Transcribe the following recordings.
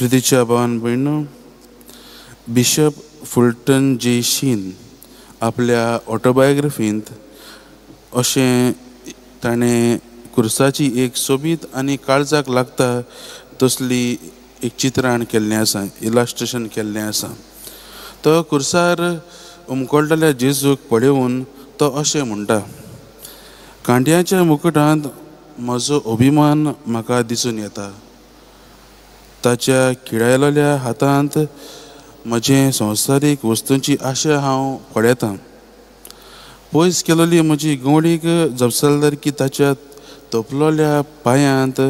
प्रितीच्या भावान भयणो, bishop Fulton जे शीन आपल्या ऑटोबायोग्राफींत अशें ताणें कुर्साची एक सोबीत आनी काळजाक लागता तसली एक चित्राण केल्लें आसा, इलास्ट्रेशन केल्लें आसा. तो कुर्सार उमकळटल्या जेजूक पळोवन तो अशें म्हणटा, कांट्याच्या मुकुटांत म्हजो अभिमान म्हाका दिसून येता, ताच्या किळायलेल्या हातांत म्हजें संवसारीक वस्तूंची आशा हांव पळयतां, पयस केलोली म्हजी गवळीक जपसालदारकी ताच्या तोपलोल्या पांयांत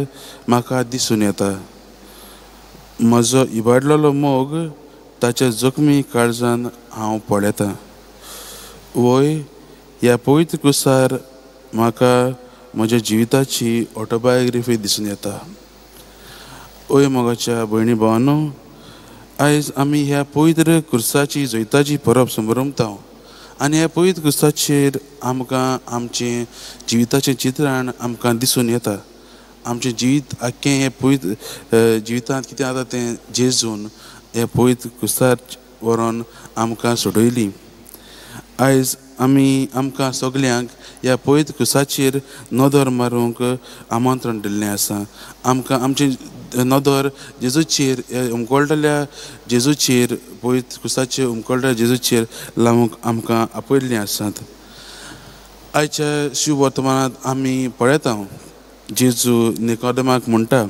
म्हाका दिसून येता, म्हजो इबाडलेलो मोग ताच्या जखमी काळजान हांव पळयतां. वय ह्या पवित्र कुसार म्हाका म्हज्या जिविताची ऑटोबायोग्राफी दिसून येता. ओय मोगाच्या भयणी भावानो, आयज आमी ह्या पवित्र कुर्साची जैताची परब संभ्रमता आनी ह्या पवित्र कुर्साचेर आमकां आमचें जिविताचें चित्रण आमकां दिसून येता. आमचें जिवीत आख्खें हें पवित्र जिवितांत कितें जाता तें जेजून हे पवित्र कुर्सार व्हरोन आमकां सोडयली. आयज आमी आमकां सगल्यांक ह्या पवित्र कुर्साचेर नदर मारूंक आमंत्रण दिल्लें आसा. आमकां आमची नदर जेजूचेर, उमकळटल्या जेजूचेर, पवित्र कुर्साचेर उमकळटल्या जेजूचेर लावंक आमकां आपयल्लें आसात. आयच्या शिव वर्तमानांत आमी पळयता जेजू निकोदेमाक म्हणटा,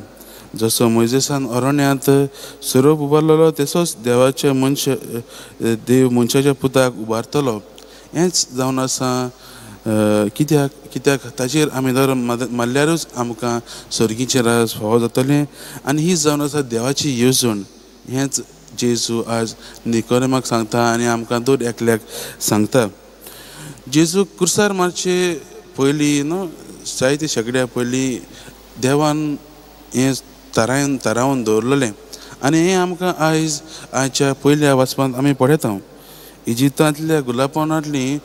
जसो मोयजेसान अरण्यांत सोरोप उबारलेलो तसोच देवाचे मनशा देव मनशाच्या पुताक उबारतलो. हेंच जावन आसा कित्याक कित्याक ताचेर आमी नदर मारल्यारूच आमकां सर्गीचें राज फावो जातलें आनी ही जावन आसा देवाची येवजण. हेंच जेजू आज निकोदेमाक सांगता आनी आमकां दर एकल्याक सांगता. जेजू कुर्सार मारचे पयलीं न्हू जायते शेंकड्या पयलीं देवान हें थारावन थारावन दवरलेलें आनी हें आमकां आयज आयच्या पयल्या वाचपांत आमी पळयता. इजिप्तांतल्या गुलापणांतली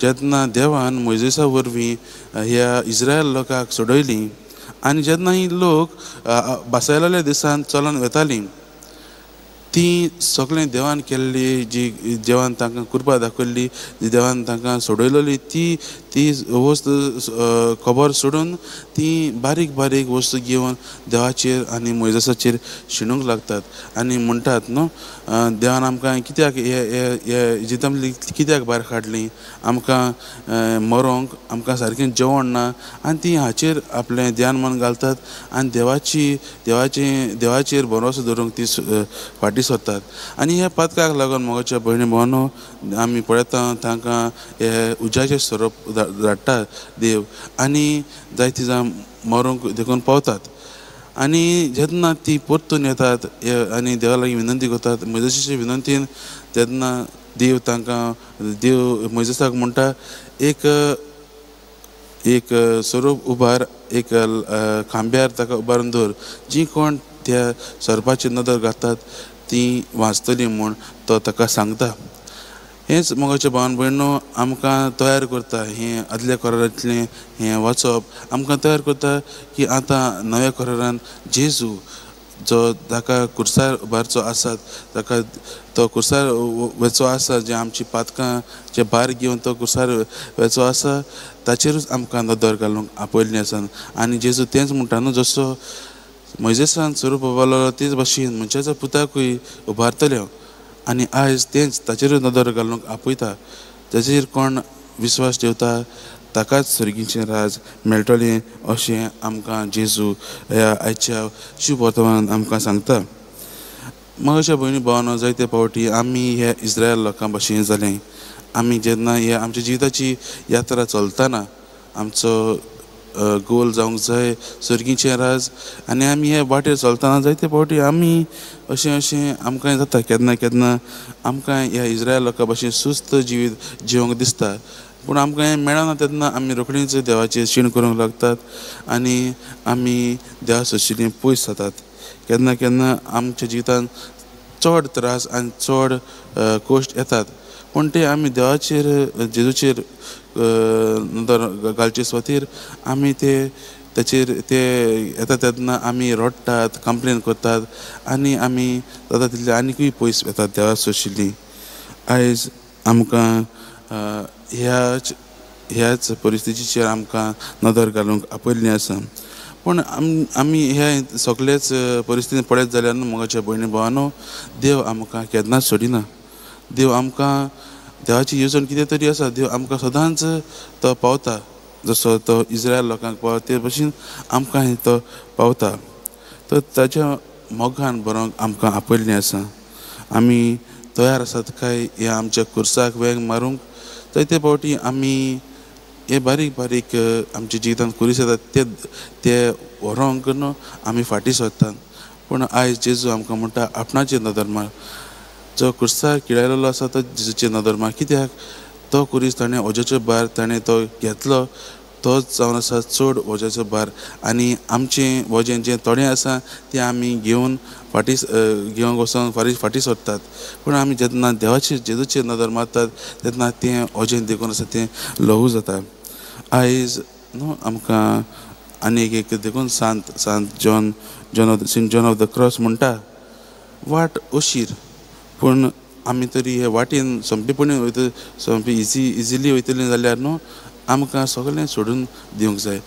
जेन्ना देवान मोयजेसा वरवीं ह्या इस्रायल लोकांक सोडयली आनी जेन्ना ही लोक बासायलेल्या दिसान चलोन वेताली ती सगळें देवान केल्ली जी देवान तांकां कृपा दाखयल्ली, जी देवान तांकां सोडयलेली ती ती वस्त खबर सोडून ती बारीक बारीक वस्तू घेवन देवाचेर आनी मोयजेसाचेर शिणूंक लागतात आनी म्हणटात न्हू देवान आमकां कित्याक हे इजिप्तांतली कित्याक भायर काडली, आमकां मरोंक आमकां सारकें जेवण ना आनी ती हाचेर आपलें ध्यान मन घालतात आनी देवाची देवाचे देवाचेर भरोसो दवरूंक ती फाटीं सरतात. आनी ह्या पातकाक लागून मोगाच्या भयणी भावानो आमी पळयता तांकां हे उज्याचे सोरोप धाडटा देव आनी जायतीं जाण मरूंक देखून पावतात. आनी जेन्ना ती परतून येतात आनी देवा लागीं विनंती करतात मोयजेसाचे विनंतीन, तेन्ना देव तांकां देव मोयजेसाक म्हणटा एक एक सोरोप उबार, एक खांब्यार ताका उबारून दवर, जी कोण त्या सोरपाचेर नदर घालतात ती वाचतली म्हूण तो ताका सांगता. हेंच मोगाच्या भावान भयणो आमकां तयार करता. हें आदल्या करारांतलें हें वाचप आमकां तयार करता की आतां नव्या करारान जेजू जो ताका कुर्सार उबारचो आसा, ताका तो कुर्सार वेचो आसा, जे आमची पातकां जे भार घेवन तो कुर्सार वेचो आसा ताचेरूच आमकां नदर घालूंक आपयल्लें आसा. आनी जेजू तेंच म्हणटा न्हू, जसो मोयजेसान सोरोप उबारलो तेच भाशेन मनशाच्या पुताकूय उबारतले आनी आयज तेंच ताचेरूच नदर घालूंक आपयता. ताचेर कोण विस्वास ठेवता ताकाच सर्गीचें राज मेळटलें अशें आमकां जेजू ह्या आयच्या शुभ वर्तमानान आमकां सांगता. मगाच्या भयणी भावानो, जायते फावटी आमी ह्या इस्रायल लोकां भाशेन जालें. आमी जेन्ना ह्या आमच्या जिविताची यात्रा चलतना आमचो गोल जावंक जाय सर्गीचें राज आनी आमी हे वाटेर चलतना जायते फावटी आमी अशें अशें आमकां जाता केन्ना केन्ना आमकां ह्या इस्रायल लोकां भाशेन सुस्त जिवीत जिवंक दिसता, पूण आमकां हें मेळना तेन्ना आमी रोखडीच देवाचेर शीण करूंक लागतात आनी आमी देवा सोशिल्लीं पयस जातात. केन्ना केन्ना आमच्या जिवितांत चड त्रास आनी चड कश्ट येतात, पूण ते आमी देवाचेर जेजूचेर नदर घालचे स्वातीर आमी ते ताचेर ते येता तेन्ना आमी रडटात, कंप्लेन करतात आनी आमी जाता तितले आनीकूय पयस वेतात देवा सोशिल्ली. आयज आमकां ह्याच परिस्थितीचेर आमकां नदर घालूंक आपयल्ली आसा. पूण आमी ह्या सगळेच परिस्थितीन पळयत जाल्यार न्हू मोगाच्या भयणी भावानो, देव आमकां केन्नाच सोडिना. देव आमकां, देवाची येवजण कितें तरी आसा, देव आमकां सदांच तो पावता. जसो तो इस्रायल लोकांक पावता ते भशेन आमकां तो पावता. तर ताच्या मोगान बरोवंक आमकां आपयल्लें आसा. आमी तयार आसात काय ह्या आमच्या कुर्साक वेंग मारूंक? जायते फावटी आमी हे बारीक बारीक आमच्या जिवितांत कुरीस येतात ते व्हरोंक न्हू आमी फाटीं सरतात. पूण आयज जेजू आमकां म्हणटा आपणाचेर नदर मार. जो कुर्सार किळायलेलो आसा तो जेजूचेर नदर मार. कित्याक तो कुरीस ताणें वज्याचो भार ताणें तो घेतलो, तोच जावन आसा चड वज्याचो भार. आनी आमचें वजें जें थोडें आसा तें आमी घेवन फाटीं घेवंक वचोन फाटीं सरतात. पूण आमी जेन्ना देवाचेर जेजूचेर नदर मारतात तेन्ना तें वजें देखून आसा तें ल्हवू जाता. आयज न्हू आमकां आनीक एक देखून Sant Sant John John of Saint John of the Cross म्हणटा, वाट अशीर पूण आमी तरी हे वाटेन सोंपेपणी वयता, सोंपी इजिली वयतली जाल्यार न्हू आमकां सगळें सोडून दिवंक जाय.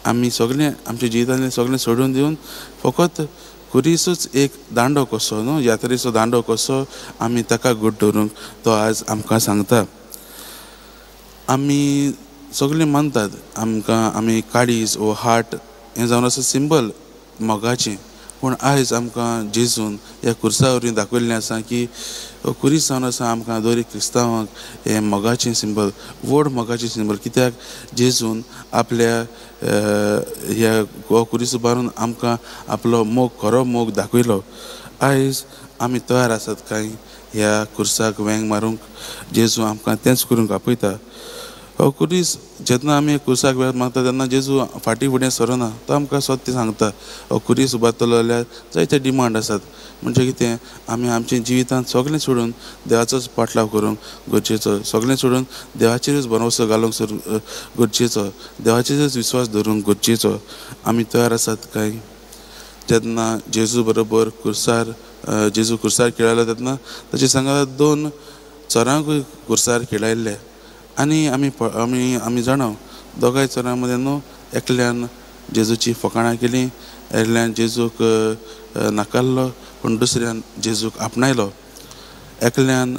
आमी सगळें आमच्या जिवितांतलें सगळें सोडून दिवन फकत खुरीसूच एक दांडो कसो न्हू, यात्रेचो दांडो कसो आमी ताका घट दवरूंक तो आज आमकां सांगता. आमी सगळीं मानतात आमकां आमी काळीज वो हार्ट हें जावन आसा सिंबल मोगाचें. पूण आयज आमकां जेजून ह्या कुर्सा वरवीं दाखयल्लें आसा की कुरीस जावन आसा आमकां दर एक क्रिस्तांवांक हें मोगाचें सिंबल, व्हड मोगाचें सिंबल. कित्याक जेजून आपल्या ह्या कुरीस उबारून आमकां आपलो मोग, खरो मोग दाखयलो. आयज आमी तयार आसात काय ह्या कुर्साक वेंग मारूंक? जेजू आमकां तेंच करूंक आपयता. हो कुरीस जेन्ना आमी कुर्साक वेंग मारता तेन्ना जेजू फाटीं फुडें सरना, तो आमकां सत्य सांगता. हो कुरीस उबारतलो जाल्यार जायते डिमांड आसात. म्हणजे कितें, आमी आमच्या जिवितांत सगळें सोडून देवाचोच पाटलाव करूंक गरजेचो, सगळें सोडून देवाचेरूच भरवंसो घालूंक गरजेचो, देवाचेरूच विस्वास दवरूंक गरजेचो. आमी तयार आसात काय? जेन्ना जेजू बरोबर कुर्सार जेजू कुर्सार खेळायलो तेन्ना ताचे सांगा दोन चोरांकूय कुर्सार खेळायल्ले. आनी आमी आमी आमी जाणा दोगांय चोरां मदें न्हू एकल्यान जेजूची फकाणां केली, एकल्यान जेजूक नाकारलो, पूण दुसऱ्यान जेजूक आपणायलो. एकल्यान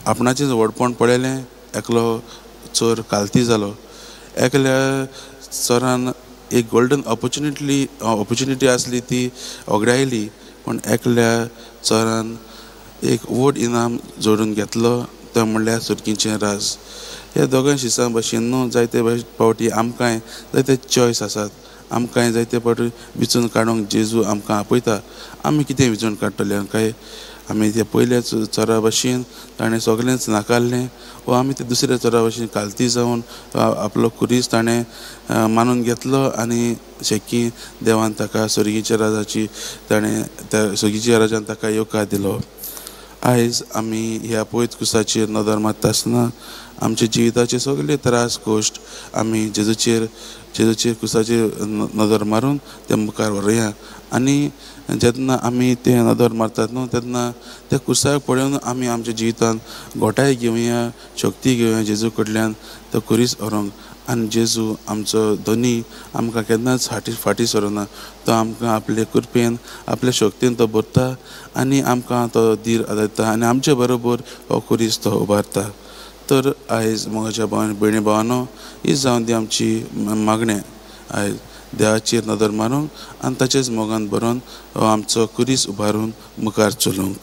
आपणाचें व्हडपण पळयलें, एकलो चोर कालती जालो. एकल्या चोरान एक गोल्डन ऑपोर्चुनिटी आसली ती ओगडायली, पूण एकल्या चोरान एक व्हड इनाम जोडून घेतलो, तो म्हणल्यार सुरकीचें राज. ह्या दोगांय शिसां भशेन न्हू जायते फावटी आमकांय जायते चॉयस आसात, आमकांय जायते फावटी विचून काडूंक जेजू आमकां आपयता. आमी कितें विचून काडटले काय? आमी ते पयल्या चोरा भशेन ताणें सगळेंच नाकारलें, वा आमी ते दुसऱ्या चोरा भशेन कालती जावन आपलो कुरीस ताणें मानून घेतलो आनी शेकी देवान ताका सर्गीच्या राजाची ताणें त्या सर्गीच्या राजान ताका येवकार दिलो. आयज आमी ह्या पवित्र कुसाचेर नदर मारता आसतना आमच्या जिविताचे सगळे त्रास कश्ट आमी जेजूचेर कुसाचेर नदर मारून ते मुखार व्हरुया. आनी जेन्ना आमी ते नदर मारतात न्हू तेन्ना त्या कुसाक पळोवन आमी आमच्या जिवितांत घोटाय घेवया, शक्ती घेवया जेजू कडल्यान तो कुरीस व्हरूंक. आनी जेजू आमचो धनी आमकां केन्नाच फाटीं सरना, तो आमकां आपले कृपेन आपले शक्तीन तो भरता आनी आमकां तो धीर आदारता आनी आमचे बरोबर हो कुरीस तो उबारता. तर आयज मोगाच्या भाव भयणी भावानो, ही जावन ती आमची मागणें आयज देवाचेर नदर मारूंक आनी ताचेच मोगान भरोन हो आमचो कुरीस उबारून मुखार चलूंक.